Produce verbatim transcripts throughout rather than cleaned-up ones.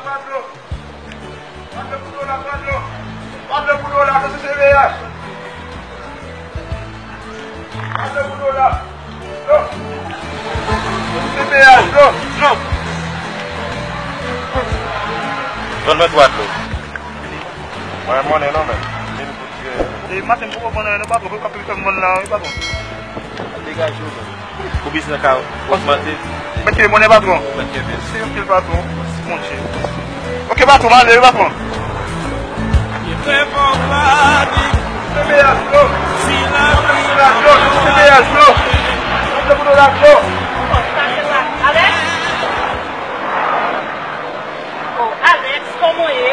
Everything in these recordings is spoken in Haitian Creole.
Pablo! Pablo pou dlo la, Pablo! Pablo pou dlo la, se C V H! Pablo pou dlo la! Dlo! C V H, dlo! Dlo! Vann mwen twa dlo. Mwen monnen non, men. Mil goud. E maten m poko vann anyen non, patwon, pou kòb ki fè m vann la wi, patwon. Degaje w, men. Pou biznis la ka ogmante. Mèt kenbe monnen, patwon. Mèt kenbe. Se yon pil, patwon. Monchè. Ok, patwon, m ale wi, patwon. P V H, bro. P V H, bro. Alex? Oh, Alex, kòman w ye?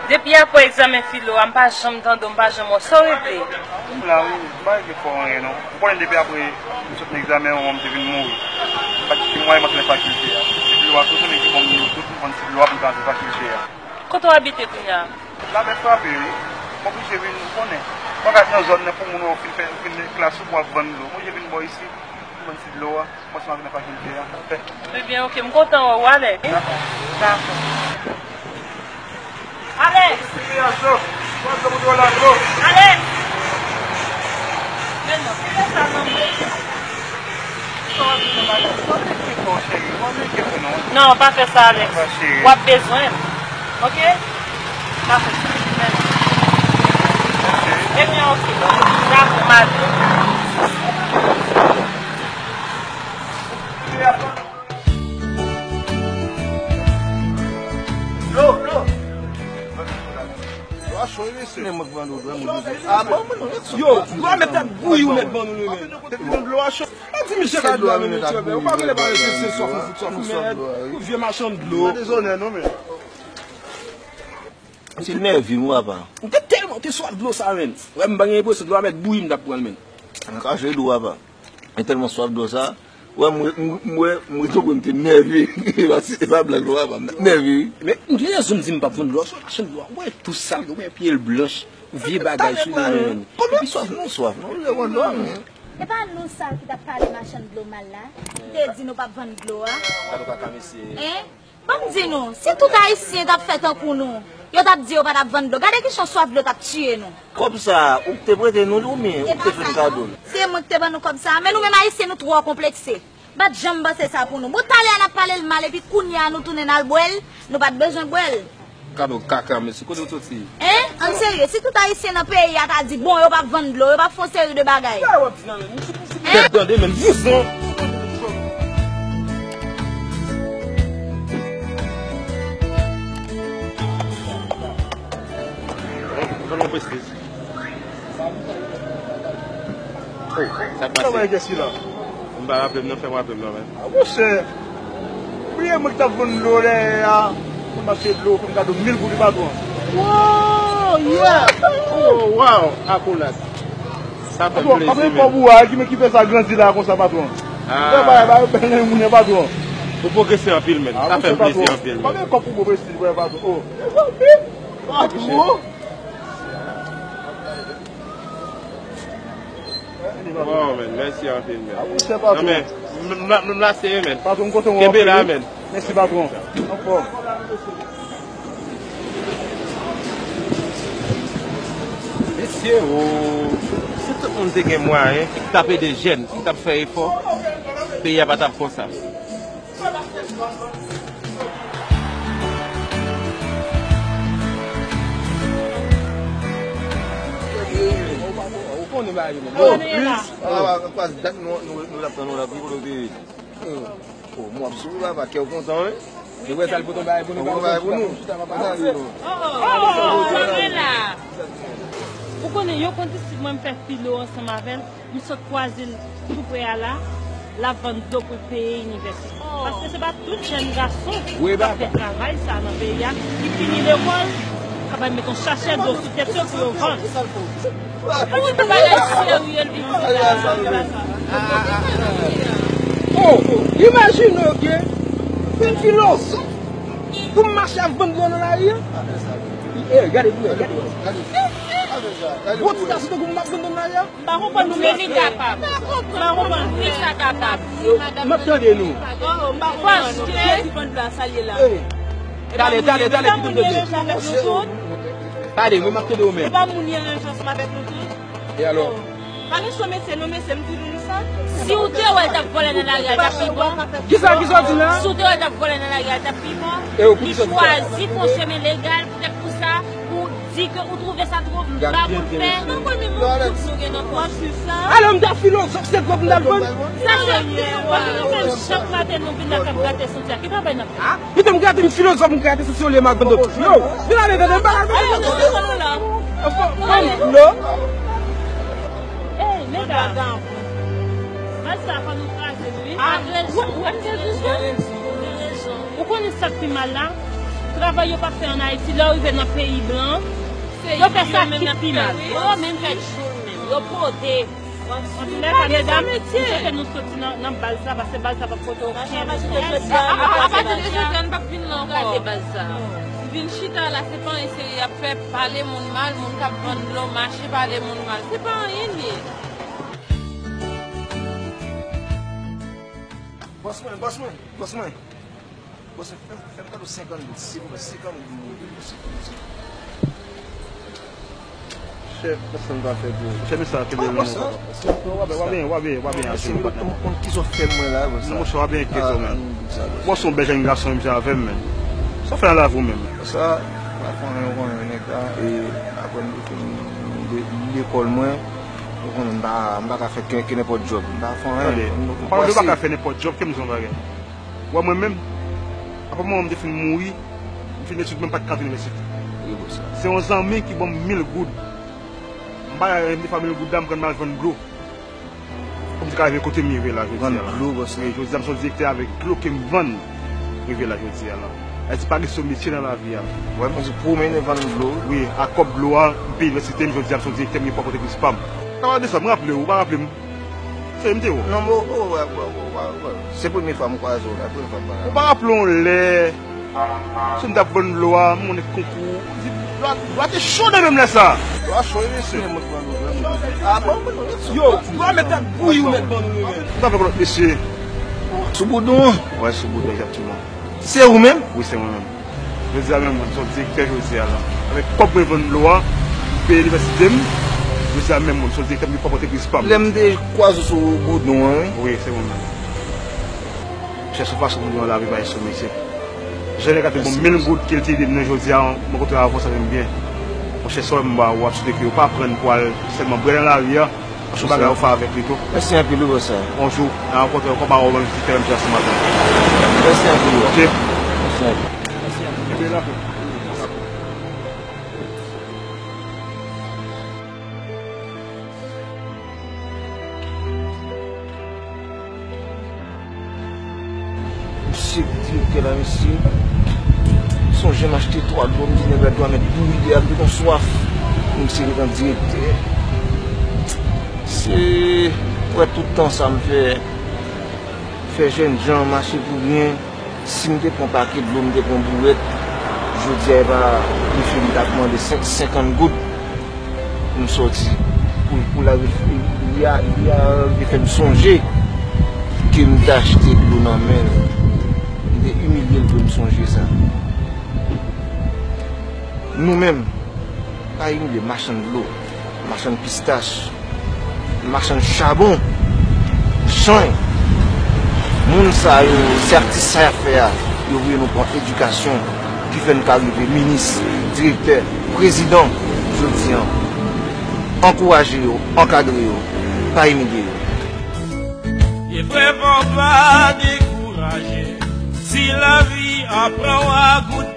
Depi apre egzamen filo a, m pa janm tande w, m pa janm wè w. Sa w regle? M la wi, m pa regle fò anyen non. Ou konnen depi apre m sot nan egzamen an, m te vin mouri. M pa t gen mwayen m antre nan fakilte a. Ti dlo a, tout moun ki ban m, tout moun vann ti dlo a pou m ka antre fakilte a. Kote w abite kounye a? Labè frape wi. M oblije vin, ou konnen. M pa ka nan zòn nan pou moun wè w fin fè, fin klas ou pou w ap vann dlo. M oblije vin bò isi pou m vann ti dlo a. Mwen se mwen ki nan fakilte a. Ebyen, ok, m kontan wè w, Alex. Dakò. Dakò. Alex! Alex! Men non, kite sa nan men. Non, pa fè sa, Alex. W ap bezwen m. Ok? Pa fè sa. Mèsi. Ebyen, ok. Dakò, m ale. Dlo, dlo. Dlo a cho wi, mesye. Yo, dlo a mèt ap bouyi ou mèt ban nou li menm. Depi nou dlo a cho. Pa di misye bay dlo a menm, mesye. Ou pa genlè pa rete se sòf ou fout sòf ou mèt. Ou vye machann dlo. Misye nève m wi, papa. M te tèlman te swaf dlo sa, menn. Wè, m pa gen enpresyon dlo a mèt bouyi m t ap pran l, menn. An ka jwe dlo, papa. M tèlman swaf dlo sa. Wè, m, m, m, wè, m, m, m te nève. E pa, e pa blag, non, papa. M nève, wi. Men, m gen rezon m di m p ap vann dlo a. Se yon machann dlo a. Wè, tou sal, wè, pye l blanch. Vye bagay sou li, menn. Konbyen swaf nou swaf, non? Ou vle vann dlo a, men. E pa nou sa ki t ap pale machann dlo mal la? Ki te di nou p ap vann dlo a? Gade w kaka, mesye. Hein? Ban m di nou, si tout Ayisyen t ap fè tankou nou, yo t ap di yo pa t ap vann dlo. Gade kijan swaf dlo t ap tiye nou. Kòb sa a, ou k te prete nou li oubyen ou k te fè n kado l? Se mwen k te ban nou kòb sa a, men nou menm Ayisyen nou twò konplekse. M pa t janm panse sa pou nou. Bon, talè a n ap pale l mal, epi kounye a nou tounen n al bwè l, nou pa t bezwen bwè l. Kado kaka, mesye, kote w soti? Hein? Ann serye, si tout Ayisyen nan peyi a ta di, bon, yo p ap vann dlo, yo p ap fè yon seri de bagay. Sa w ap di la menm? Hein? Tèt tande menm, vouzan! Ban m yon prestij. Oh, sa k pase? Kòman e gen sila? M pa raple m non, fè m raple m non, men. Ah, monchè, bliye mwen ki t ap vann dlo dèyè a. Mwen m achte dlo, fè m kado mil goud, patwon. Wow, yeah! Oh, wow, akolad. Sa fè m plezi, men. Patwon, pa pran kòb ou a, ki men ki fè sa grandi la konsa, patwon. Ah. Fè bagay, bagay, bèl nan moun yo, patwon. Ou pwogrese anpil, men. Sa fè m plezi anpil, men. Pa gen kòb pou bon prestij, vrè, patwon. Oh. Patwon! Wow, men, mèsi anpil, men. A, monchè, patwon. Non, men, m, m, m la seye, men. Patwon, m kontan wè w anpil, wi. Kenbe la, men. Mèsi, patwon. Anfòm. Mesye, o, si tout moun te gen mwayen, ki t ap ede jèn, ki t ap fè efò, peyi a pa t ap konsa. Ou konnen bagay yo, men. Oh, plis. Ah, ankwaz dat nou, nou, nou t ap tann ou la, pou kote w te ye. Hmm. Oh, mwen ap souri, papa, kè w kontan, wi. Nou wè sa l pote yon bagay pou nou, bagay pou nou. Chita, papa. Oh, oh, oh, oh, oh, oh, oh, oh, oh. Ou konnen, yon kondisip mwen, m fè filo ansanm avè l. M sot kwaze l tou pre a la, l ap vann dlo pou l peye inivèsite. Paske se pa tout jèn gason k ap fè travay sa nan peyi a, ki fini lekòl, k ap al met yon chachè dlo sou tèt yo pou yo vann. Pou tout bagay serye l vin di la. Oh, imajine w gen yon filozòf pou m mache ap vann dlo nan lari a. Eh, gade pou wè, gade. Gwo ti gason tankou m ap vann dlo nan lari a? M pa konprann nou, men li kapab. M pa konprann. Wi, sa kapab. M ap tande nou. Oh, oh, m pa konprann nou. Paske Jezi vann dlo a, sa l ye la. Talè, talè, talè, kite m tande. Tande, mwen m ap tande ou menm. E pa moun li ye menm jan ansanm avèk nou tout. E alò? Pa gen sou mesye, non, mesye, m di nou sa. Si w te wè l t ap vòlè nan lari a, l t ap pi bon. Kisa, kisa w di la? Si w te wè l t ap vòlè nan lari a, l t ap pi bon. Li chwazi fè yon chemen legal, poutèt pou sa, pou di ke ou twouve sa twò ba pou l fè. Alò, m ta filozòf, se dlo m t ap vann. Sa se, w pa vin fè chak maten nou vin la k ap gate santi a. Ki travay n ap fè? Pito m gate m filozòf, m gate santi olye m al vann dlo. Yo, vin ale, tande, m pa al vann dlo. Ey, medam. Baz sa, fò nou kraze l, wi. Ak rezon. Ou konnen sa k pi mal la? Travay yo pa fè ann Ayiti, lè w rive nan peyi blan, yo fè sa ki pi mal. Yo menm fè joul menm. Yo pote. Antoulèka, medam, m swete nou soti nan, nan baz la, paske baz la p ap pote okenn. Apati de jodi a, nou p ap vin la ankò. Vin chita la, se pa anyen serye y ap fè, pale moun mal, moun k ap vann dlo, mache pale moun mal. Se pa anyen li ye. Bòs mwen, bòs mwen, bòs mwen. Bòs mwen, fè m, fè m kado senkant goud, silvouplè, senkant goud, mwen, senkant goud. Chèf, pèsonn pa fè pou ou. Chèf, sa kenbe non. W ap byen, w ap byen, w ap byen, w ap byen. Mèsi, m pa konn kisa w fè mwen la, bòs. Non, monchè, w ap byen, kite w, men. Bòs, se yon bèl jèn gason, misye avè m, men. Sa w fè nan lavi w menm? Sa, pa konnen, ou konnen, nèg la, e, apre m te fin de, lekòl mwen, ou konnen, m pa, m pa ka fè ke, ke nenpòt djòb. M pa fè anyen. Tande, m pa ka fè nenpòt djòb, ke m di w yon bagay. Wè mwen menm, apre manman m te fin mouri, m fin etid mwen pa t ka al inivèsite. Wi, bòs. Se yon zanmi ki ban m mil goud. M pa renmen fè mil goud la, m pran m al vann dlo. Pou m te ka rive kote m rive la jodi a la. Vann dlo, bòs. Wi, jodi a m se yon direktè avèk dlo ke m vann rive la jodi a la. Sa vle di pa gen sou metye nan lavi a. Wè, m di pwomennen vann dlo. Wi, ak kòb dlo a, m peye inivèsite m, jodi a m se yon direktè, m gen pwòp antrepriz pa m. Sa pa de sa, m raple w, ou pa raple m. Se m te wè. Non, men w, w, w, w, w, w, se premye fwa m kwaze w la, premye fwa m pale. Ou pa raple w lè, si m t ap vann dlo a, m konnen konkou. Dlo a, dlo a te cho nan men m lè sa. Dlo a cho, wi, mesye. Ah, bon, bon, bon. Yo, dlo a mèt ap bouyi, ou mèt vann nou, wi, men. Ou ta fè konn lòt mesye. Sou Boudon? Wè, sou Boudon, egzakteman. Se ou menm? Wi, se mwen menm. Jodi a menm, mwen, m se yon direktè jodi a la. Avèk kòb mwen vann dlo a, m peye inivèsite m. Jodi a menm, mwen, m se yon direktè, m gen pwòp antrepriz pa m. Lè m te kwaze w sou Boudon an, wi. Wi, se mwen menm. Chèche yon fason pou m gen yon lavi pa sou metye. Jan nèg la te ban m mil goud ke l te ede m nan jodi a, mwen kontre avè w, sa fè m byen. Monchè, sa w wè m ba ou a, m swete ke yo pa pran l pou al sèlman bwè nan lari a. Yon bagay ou fè avèk li tou. Mèsi anpil, wi, bòs. Yon jou, n a rankontre ankò, ba ou menm ti fè menm jan sa maten. Mèsi anpil, wi. Ok. Mèsi anpil. Kenbe la, frè. Misye direktè la, mesye. Sonje m achte twa dlo, m di nèg la dlo a mèt bouyi, li ap vin yon swaf. Misye ret an direktè. Se, wè tout tan sa m fè, fè jènjan mache pou ryen. Si m te pran pake dlo, m te pran bourèt, jodi a, e pa, mesye, m t ap mande senk, senkant goud. M sòti. Pou, pou la, li a, li a, li fè m sonje ke m te achte dlo nan men l. M te imilye l pou m sonje sa. Nou menm, pa imilye machann dlo, machann pistach, machann chabon, chay. Moun sa yo, se ak ti sa y ap fè a, yo voye nou pran edikasyon ki fè n ka rive minis, direktè, prezidan jodi a. Ankouraje yo, ankadre yo, pa imilye yo. Vye frè, fò w pa dekouraje. Si lavi a pran w a kout